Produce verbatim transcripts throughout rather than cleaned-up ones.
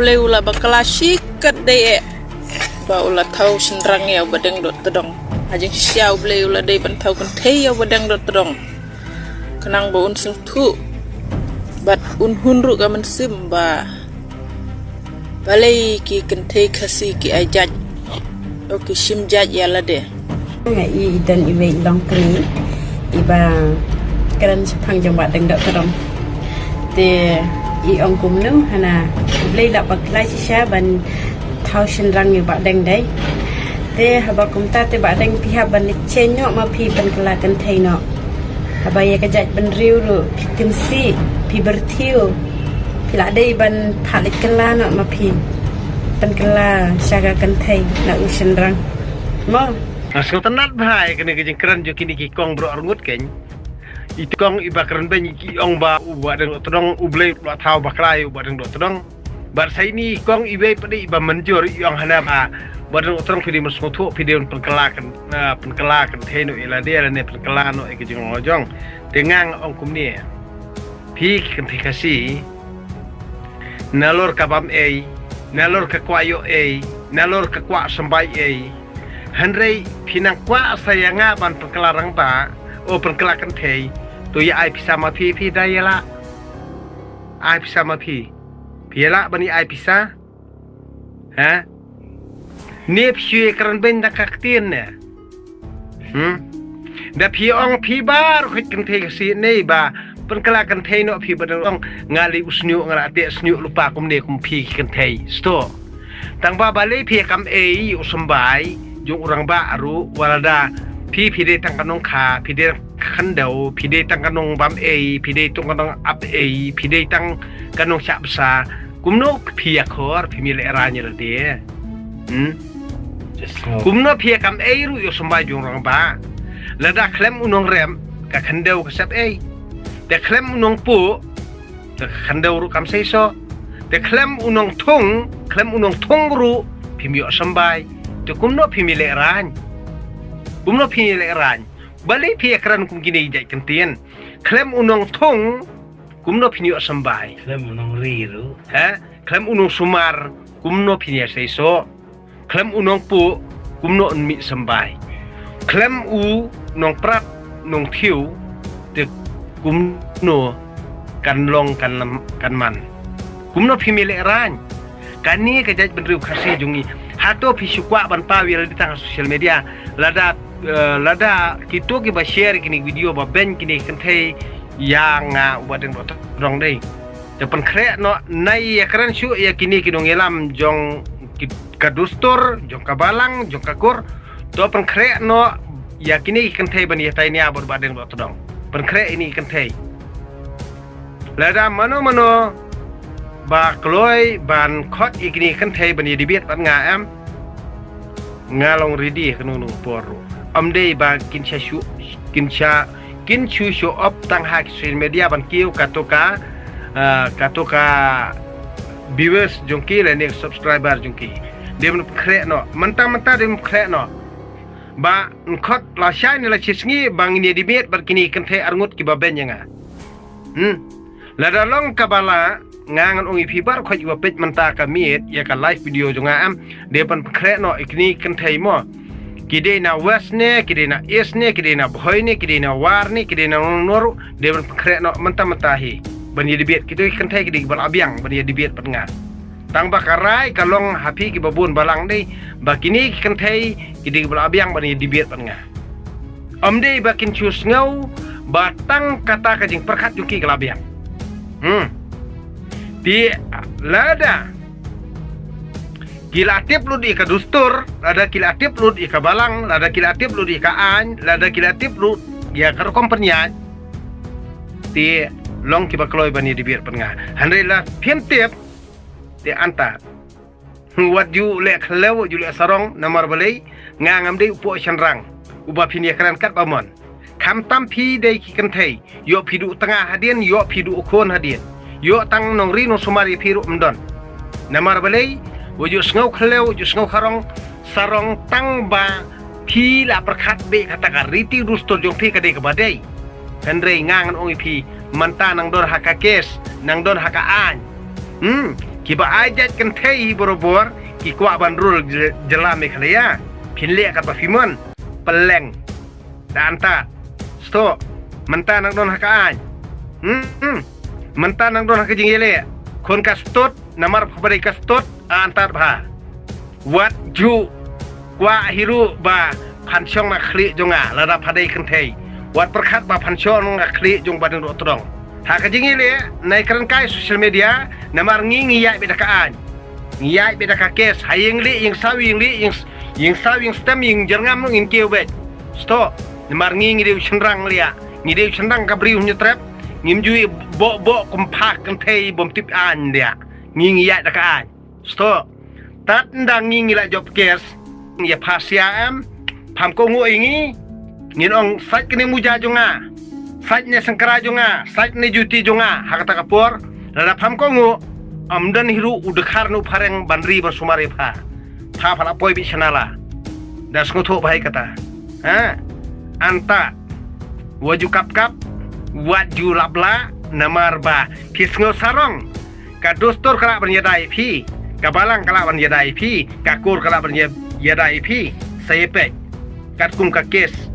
Blei u la bakla shi katdei eh ba u la thaw shynrang ïa u Badeng Dohtdong. Ha jingshisha U Blei u la dei ban thaw kynthei ïa u Badeng Dohtdong, khnang ba un sngewthuh bad un hun ruh ka mynsiem ba balei ki kynthei Khasi ki ai jait, o ki shim jait ïa lade. Nga i i don iwei i longkmie iba kren shaphang jong Badeng Dohtdong. Te i ong kumno, hana U Blei la bakla shisha ban thaw shynrang ïa u Badeng dei. Te haba kumta te Badeng phi hap ban leit change noh ma phi pynkylla kynthei noh. Haba ïa ka jait bynriew ruh phi timsih, phi byrthiew. Phi la dei ban phah leit kylla noh ma phi pynkylla sha ka kynthei na u shynrang. Mo. Nga sngewtynnat bha ïa kane ka jingkren jong kine ki kong baroh arngut keiñ. I kong iba kren beiñ ki ong ba u Badeng Dohtdong, U Blei u la thaw bakla ïa u Badeng Dohtdong. Bad sa ine i kong iwei pat iba mynjur i ong hana ba Badeng Dohtdong phi dei ban sngewthuh, phi dei ban pynkylla kyn, ah, pynkylla kynthei noh ïa lade lane pynkylla noh ïa ka jinglong lajong. Te nga nga ong kumne. Phi ki kynthei Khasi, nalor ka bam ei, nalor ka kwah ïoh ei, nalor ka kwah symbai ei. Hynrei phi nang kwah sa ïa nga ban pynkylla rangbah, o pynkylla kynthei, to ïa ai pisa ma phi, phi da ïa lah. Ai pisa ma phi. Phi ïa lah ban ïa ai pisa? Ha? Ne phi shu ïa kren beiñ da ka ktien ne? Hmm? Da phi ong phi baroh khuid kynthei Khasi ne ba pynkylla kynthei noh phi ba dang ong nga lei u shñiuh, nga la teh shñiuh lypa kumne kum phi ki kynthei. Sto. Tang ba balei phi kam ei u symbai jong u rangbah ruh, wat lada phi phi dei tang ka nongkha, phi dei ka khyndew, phi dei tang ka nongbam ei, phi dei tang ka nongap ei, phi dei tang ka nongshah bsa. Kumno phi ïa khor, phi mi lehrain ïa lade? Hmm? Kumno phi ïa kam ei ruh ïa u symbai jong u rangbah? Lada khlem u nongrep ka khyndew ka sep ei. Te khlem u nongpuh, te ka khyndew ruh kam seisoh. Te khlem u nongthung, khlem u nongthung ruh phim ïoh symbai. Te kumno phi mi lehrain? Kumno phi mi lehrain? Balei phi ïa kren kum kine ki jait kyntien? Khlem u nongthung, kumno phin ïoh symbai? Khlem u nongri ruh. Ha? Khlem u nongsumar, kumno phin ïa seisoh? Khlem u nongpuh, kumno un mih symbai? Khlem u nongprat, nongthiew, te kumno kan long kan, kan man? Kumno phi mi lehrain? Kane ka jait bynriew Khasi jong ngi. Hato phi shu kwah ban paw ïa lade tang ha social media? Lada, eh, lada kito kiba share kine ki video ba beiñ kine ki kynthei ïa nga u Badeng Dohtdong dei. Te pynkhreh noh, nai ïa kren shuh ïa kine ki nongïalam jong ki, ka dustur, jong ka balang, jong ka kur. To pynkhreh noh ïa kine ki kynthei ban ïatai nia bad u Badeng Dohtdong. Pynkhreh ïa kine ki kynthei. Lada mano mano ba kloi ban khot ïa kine ki kynthei ban ïa debate bad nga em, nga long ready ha kano kano ka por ruh. Ym dei ba kin sha shu, kin sha, kin shu show off tang ha ki social media ban kiew kato ka, ah, kato ka viewers jong ki lane subscriber jong ki. Dei ban pynkhreh noh, mynta mynta dei ban pynkhreh noh. Ba khot lashai ne lashisngi ba ngin ïa debate bad kine ki kynthei arngut kiba beiñ ïa nga. Hmm. Lada long kaba lah, nga ngan ong ïa phi baroh khoit ba peit mynta ka miet ïa ka live video jong nga em, dei ban pynkhreh noh ïa kine ki kynthei mo. Ki dei na West ne, ki dei na East ne, ki dei na Bhoi ne, ki dei na War ne, ki dei na nongno ruh, dei ban pynkhreh noh mynta mynta hi. Ban ïa debate, kito ki kynthei ki dei kiba lah biang ban ïa debate bad nga. Tang ba ka rai ka long ha phi kiba bun balang dei ba kine ki kynthei ki dei kiba lah biang ban ïa debate bad nga. Ym dei ba kin shu sngew ba tang kata ka jingpyrkhat jong ki ka lah biang. Hmm. Te lada ki la tip lut ïa ka dustur, lada ki la tip lut ïa ka balang, lada ki la tip lut ïa ka aiñ, lada ki la tip lut ïa ka rukom pynïaid, te long kiba kloi ban ïa debate bad nga. Hynrei la phim tip, te anta. Wat ju leh khlem ju leh sarong, namar balei, nga ngam dei u poh shynrang uba phin ïa kren katba mon. Khamtam phi dei ki kynthei, ïoh phi duh tnga hadien, ïoh phi duh khun hadien. Ïoh tang nongri nongsumar ïa phi ruh ym don. Namar balei, wat ju sngew khlem, wat ju sngew kharong, sarong tang ba phi la pyrkhat beit kata ka riti dustur jong phi ka dei kaba dei. Hynrei nga ngan ong ïa phi, mynta nang don ha ka case, nang don ha ka aiñ. Hmm, Kiba ai jait kynthei hi barabor ki kwah ban rule jylla Meghalaya. Phin leh katba phi mon. Pylleng. Da antad. Sdang. Mynta nang don ha ka aiñ. Hmm. Mynta nang don ha ka jingïaleh. Khun ka stud, namar pha ba dei ka stud, antad bha. Wat ju kwah hi ruh ba phan shong na khlieh jong nga, lada pha dei kynthei. Wat pyrkhat ba phan shong na khlieh jong ba dang doh tdong. Ha ka jingïaleh, nai kren kai social media, namar ngi ngi ïaid beit da ka aiñ. Ngi ïaid beit da ka case, ha ïing lieh, ïing saw, ïing lieh, ïing, ïing saw, ïing stem, ïing jyrngam, ïing kiew beit. Sdang, namar ngi ngi dei u shynrang liah. Ngi dei u shynrang ka Bri u Hynñiewtrep. Ngim ju ïa boh boh kum pha kynthei bym tip aiñ liah. Ngi ngi ïaid da ka aiñ. Sdang. Tad nda ngi ngi la jop case. Ïa pha sia em. Pham kohnguh ïa ngi. Ngin ong sait kane muja jong nga. Sait ne sengkra jong nga. Sait ne juti jong nga. Ha kata ka por. Lada pham kohnguh. Ym don hi ruh u dkhar ne u phareng ban ri ban sumar ïa pha. Pha pha la poi beit sha nala. Da sngewthuh bha ïa kata. Ha? Antad. Wat ju kap kap. Wat ju lap lah. Namar ba phi sngew sarong. Ka dustur ka lah ban ïada ïa phi. Ka balang ka lah ban ïada ïa phi. Ka kur ka lah ban ïa-, ïada ïa phi. Sa ïa peit. Katkum ka case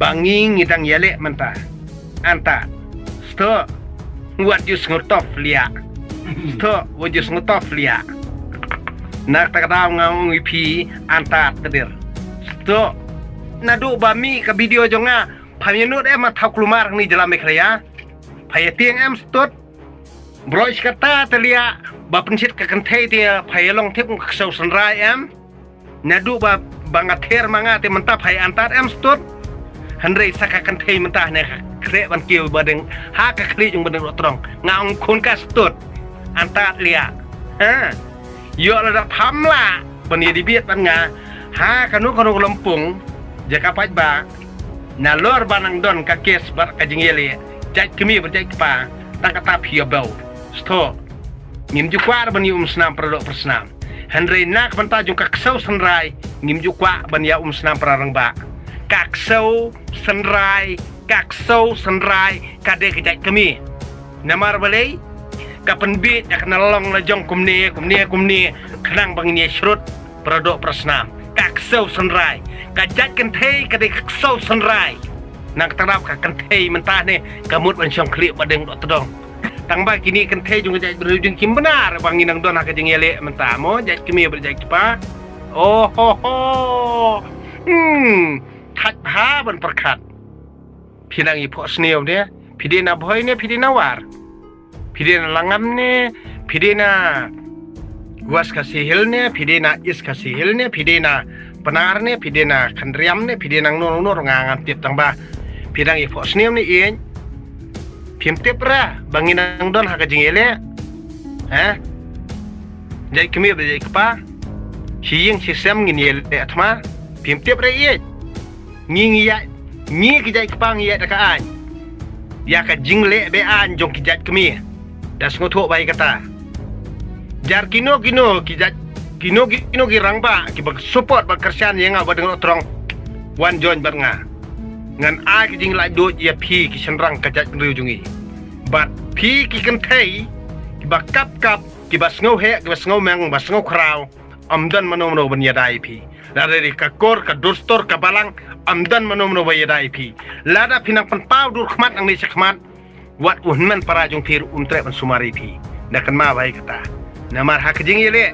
ba ngi ngi dang ïaleh mynta. Antad. Sdang. Wat ju sngewthuh liah. Sdang. Wat ju sngewthuh liah. Na kata ka daw nga ong ïa phi antad ka dei. Sdang. Naduh ba mih ka video jong nga. Pham ïa nud em ma thaw kulmar hangne jylla Meghalaya. Pha ïa tieng em stud. Broi shi katta te liah ba pynshit ka kynthei te pha ïa long tip ka ksew synrai em. Naduh ba, ba nga ther ma nga te mynta pha ïa antad em stud. Hynrei sa ka kynthei mynta ne ka khreh ban kiew ba dang ha ka khlieh jong ba dang doh tdong. Nga ong khun ka stud. Antad liah. Ha. Ïoh lada pham lah ban ïa debate bad nga ha kano kano ka lympung jaka paidbah. Nalor ba nang don ka case bad ka jingïaleh jait kmie bad jait kpa tang kata phi ïa bew. Sdang. Ngim ju kwah ban ïa um snam para doh para snam. Hynrei na ka bynta jong ka ksew synrai ngim ju kwah ban ïa um snam para rangbah. Ka ksew synrai, ka ksew synrai ka dei ka jait kmie. Namar balei? Ka pynbit ïa ka na long la jong kumne, kumne, kumne. Khnang ba ngin ïa shrut para doh para snam. Ka ksew synrai. Ka jait kynthei ka dei ka ksew synrai. Na kata ka daw ka kynthei mynta ne ka mut ban shong khlieh ba dang doh tdong. Tang ba kine kynthei jong ka jait briew jong kim bna re ba ngi nang don ha ka jingïaleh mynta mo jait kmie bad jait kpa. Oh ho ho. Hmm. Thait bha ban pyrkhat. Phi nang ïa phohsniew ne, phi dei na Bhoi ne, phi dei na War. Phi dei na Langam ne, phi dei na West Khasi Hills ne, phi dei na East Khasi Hills ne, phi dei na Pnar ne, phi dei na Khynriam ne, phi dei na nor nor nga ngam tip tang ba. Phi nang ïa phohsniew ne ïeit. Phim tip re ba ngi nang don ha ka jingïaleh. Ha? Jait kmie bad jait kpa. Shi ïing shi sem ngin ïaleh thma. Phim tip re ïeit. Ngi ngi ïa, ngi ki jait kpa ngi ïa da ka aiñ. Ïa ka jingleh be aiñ jong ki jait kmie. Da sngewthuh bha ïa kata. Jar kino kino ki jait, kino kino ki rangbah kiba support ba kyrshan ïa nga ba dang doh tdong. Wan join bad nga. Ngan ai ki jinglaitluid ïa phi ki shynrang ka jaitbynriew jong ngi. Bad phi ki kynthei kiba kap kap, kiba sngew heh, kiba sngew meng, ba sngew khraw. Ym don mano mano ban ïada ïa phi. Lada dei ka kur, ka dustur, ka balang, ym don mano mano ban ïada ïa phi. Lada phi nang pynpaw dur khmat nangne sha khmat, wat u hynmen para jong phi ruh um treh ban sumar ïa phi. Da kynmaw bha ïa kata. Namar ha ka jingïaleh,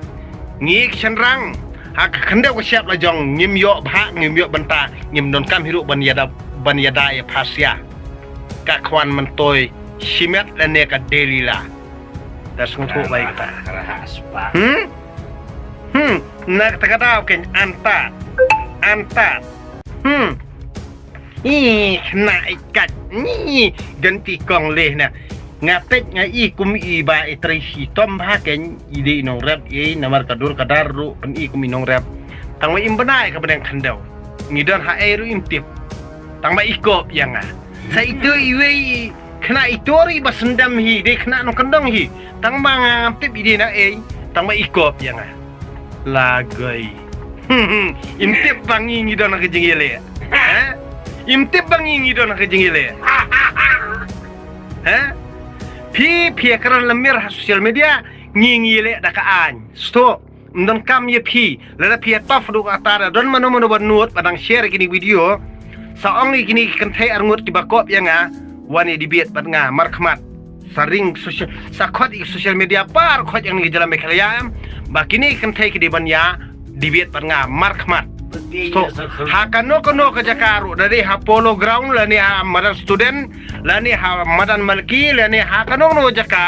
ngi ki shynrang, ha ka khyndew ka shyiap la jong, ngim ïoh bhah, ngim ïoh bynta, ngim donkam hi ruh ban ïada, ban ïada ïa pha sia. Ka khwan myntoi shimet lane ka Delila. Da sngewthuh bha ïa kata. Hmm? Hmm, na kata ka daw keiñ antad. Antad. Hmm. Ih, khynnah i kat. Ih, don ti kong leh na. Nga peit nga i kum i ba i trei shitom bha keiñ i dei i nongrep i namar ka dur ka dar ruh pyn i kum i nongrep. Tang ba im bnai ka bneng khyndew. Ngi don ha ei ruh im tip. Tang ba i kop ïa nga. Sa ito iwei i khynnah ito ruh i ba syndam hi, dei khynnah nongkyndong hi. Tang ba nga ngam tip i dei na ei, tang ba i kop ïa nga. Lagoi. Im tip ba ngi ngi don ha ka jingïaleh. Ha? Im tip ba ngi ngi don ha ka jingïaleh. Ha? Phi, phi kren lamir ha social media, ngi ngi leh da ka aiñ. Stok. Ym don kam ïa phi, lada phi ïa tough haduh katta, don mano mano ba nud ba dang share kine video. Sa ong ïa kine ki kynthei arngut kiba kop ïa nga, wan ïa debate bad nga markhmat. Sa ring social, sa khot ïa social media baroh khoit ïa ngi ka jylla Meghalaya em, ba kine ki kynthei ki dei ban ïa debate bad nga markhmat. Stok. Ha kano kano ka jaka ruh, da dei ha Polo Ground lane ha madan Student lane ha madan Malki lane ha kano kano ka jaka,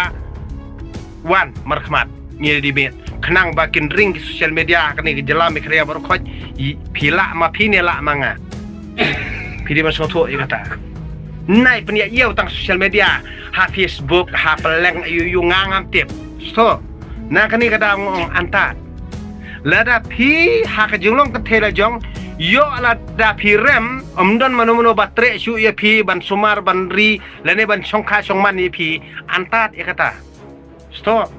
wan markhmat. Ngi debate. Khnang ba kin ring ki social media kane ka jylla Meghalaya baroh khoit. Phi lah ma phi ne lah ma nga. Phi dei ban sngewthuh ïa kata. Nai pynïaid ïa u tang social media, ha Facebook, ha Pynleng, ïu ïu nga ngam tip. So, na kane ka daw nga ong anta. Lada phi ha ka jinglong kynthei la jong, ïoh lada phi rem, ym don mano mano ba treh shuh ïa phi ban sumar ban ri lane ban shongkha shongman ïa phi, anta ïa kata. Stop.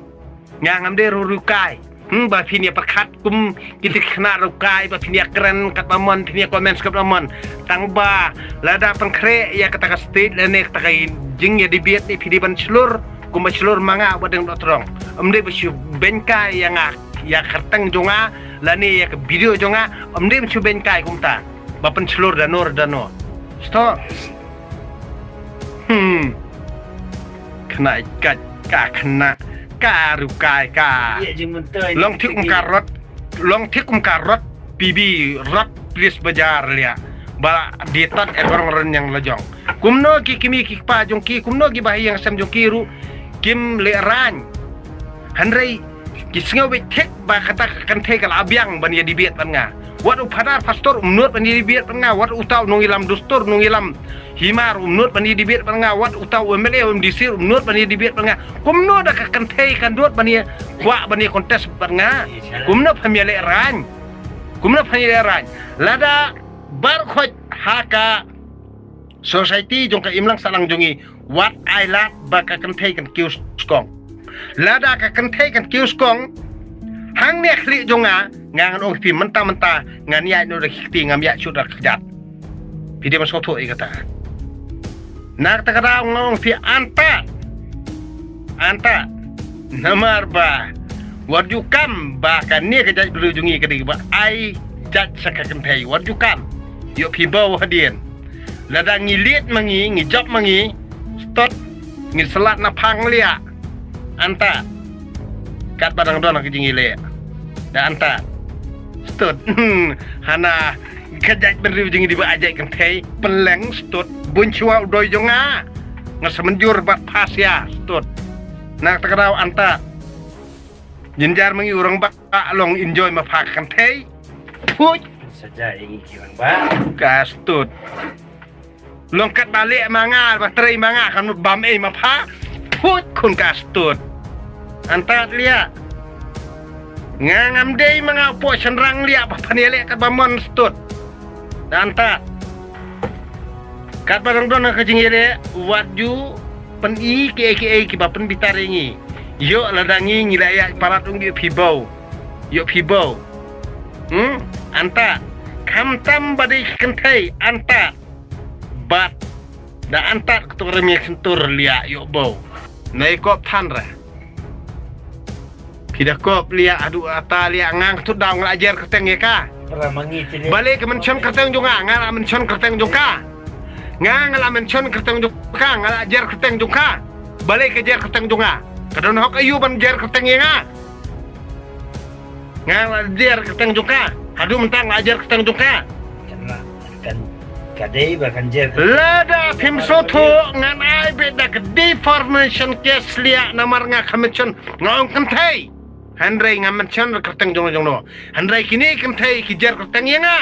Nga ngam dei ruh riewkai. Hmm, ba phin ïa pyrkhat kum kita ki khynnah riewkai, ba phin ïa kren katba mon, phin ïa comment katba mon. Tang ba lada pynkhreh ïa kata ka stage lane kata ka jingïa debate ne phi dei ban shlur kumba shlur ma nga ba dang doh trong. Ym dei ba shu beiñ kai ïa nga, ïa ka kyrteng jong nga lane ïa ka video jong nga, ym dei ba shu beiñ kai kumta. Ba pynshlur da no da no. Stop. Hmm. Khynnah kat ka khynnah ka riewkai ka. Ïa jingmyntoi. Long thik um ka rot, long thik um ka rot, P B rot, please bajar lia. Ba di tot e barong ren yang lajong. Kumno ki kmie ki kpa jong ki, kumno ki bahaïing hasem jong ki ruh kim leh rain. Hynrei ki sngew beit thik ba kata ka kynthei ka la biang ban ïa debate bad nga. Wat u phadar pastor um nud ban ïa debate bad nga, wat uta u nongïalam dustur, nongïalam hima um nud ban ïa debate bad nga, wat uta u M L A, u M D C um nud ban ïa debate bad nga. Kumno da ka kynthei ka nud ban ïa kwah ban ïa contest bad nga. Kumno pham ïa leh rain. Kumno pham ïa leh rain. Lada baroh khoit ha ka society jong ka imlang sahlang jong ngi, wat ai lad ba ka kynthei kan kiew skong. Lada ka kynthei kan kiew skong hangne khlieh jong nga, nga ngan ong phi mynta mynta ngan ïaid noh da ki kti, ngam ïaid shuh da ka kjat. Phi dei ban sngewthuh ïa kata. Na kata ka daw nga ong phi anta. Anta. Namar ba wat ju kam ba kane ka jaitbynriew jong ngi ka dei ba ai jait sa ka kynthei. Wat ju kam. Ïoh phi bew hadien. Lada ngi leit ma ngi, ngi jop ma ngi, stud, ngi slat na phang liah. Anta. Katba dang don ha ka jingïaleh. Da anta. Stud. Hana ka jaitbynriew jong ngi dei ba ai jait kynthei, Pynleng, stud. Bun shuwa u doi jong nga. Nga sa mynjur bad pass ïa, stud. Na kata ka daw anta. Jynjar ma ngi u rangbah long enjoy ma pha ka kynthei. Phuit. Saja ïa ngi ki rangbah. Ka stud. Long katba leh ma nga, ba trei ma nga, kan bam ei ma pha. Phuit khun ka stud. Anta liah. Nga ngam dei ma nga u poh shynrang liah ba phan ïaleh katba mon, stud. Da anta. Katba dang don ha ka jingïaleh, wat ju pyni kiei kiei kiba pynbitar ïa ngi. Ïoh lada ngi ngi la ïaid palat, ong ïoh phi bew. Ïoh phi bew. Hmm? Anta. Khamtam ba dei ki kynthei, anta. Bad da anta ka tuk rem ïa ka kyntur liah, ïoh bew. Nai kop than re. Phi da kop liah, haduh ata liah, nga nga tut daw nga la jer kyrteng ïa ka. Para ma ngi tine. Balei ka mention kyrteng jong nga, nga la mention kyrteng jong ka. Nga nga la mention kyrteng jong ka, nga la jer kyrteng jong ka. Balei ka jer kyrteng jong nga. Ka don hok aïu ban jer kyrteng ïa nga. Nga la jer kyrteng jong ka. Haduh mynta nga la jer kyrteng jong ka. Kan, kan, ka dei ba kan jer. Lada phim sngewthuh ngan ai beit da ka defamation case liah namar nga ka mention, nga ong kynthei. Hynrei ngam mention kyrteng jong no jong no. Hynrei kine kynthei ki jer kyrteng ïa nga.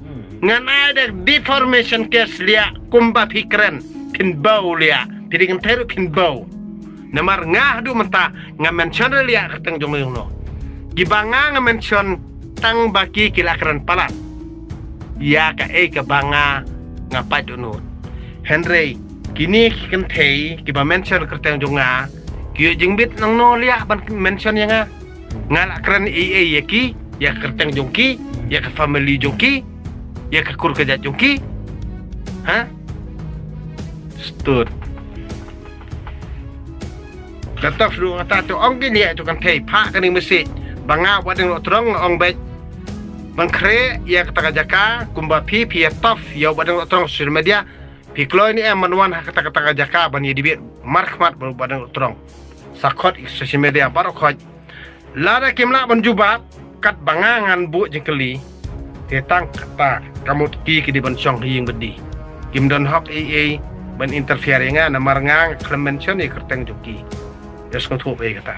Hmm. Ngan ai da defamation case liah kumba phi kren, phin bew liah. Phi dei kynthei ruh phin bew. Namar nga haduh mynta ngam mention re liah kyrteng jong no jong no. Kiba nga nga mention tang ba ki ki la kren palat ïa kaei kaba nga nga pait dohnud. Hynrei kine ki kynthei kiba mention kyrteng jong nga, ki ïoh jingbit nangno liah ban mention ïa nga. Nga la kren ei ei ïa ki, ïa ka kyrteng jong ki, ïa ka family jong ki, ïa ka kur ka jait jong ki. Ha? Stud. Ka tough ruh kata tu ong kine tu kan thei pha kane message. Ba nga Bah Deng Dohtdong nga ong beit. Ban khreh ïa kata ka jaka kumba phi phi ïa tough ïa Bah Deng Dohtdong social media. Phi kloi ne em ban wan ha kata kata ka jaka ban ïa debate markhmat Bah Deng Dohtdong. Sa khot ïa social media baroh khoit. Lada kim lah ban jubab katba nga ngan buh jingkylli. Te tang kata ka mut ki ki dei ban shong ha ïing bad die. Kim don hok ei ei ban interfere ïa nga namar nga nga khlem mention ïa kyrteng jong ki. Ïa sngewthuh ei kata.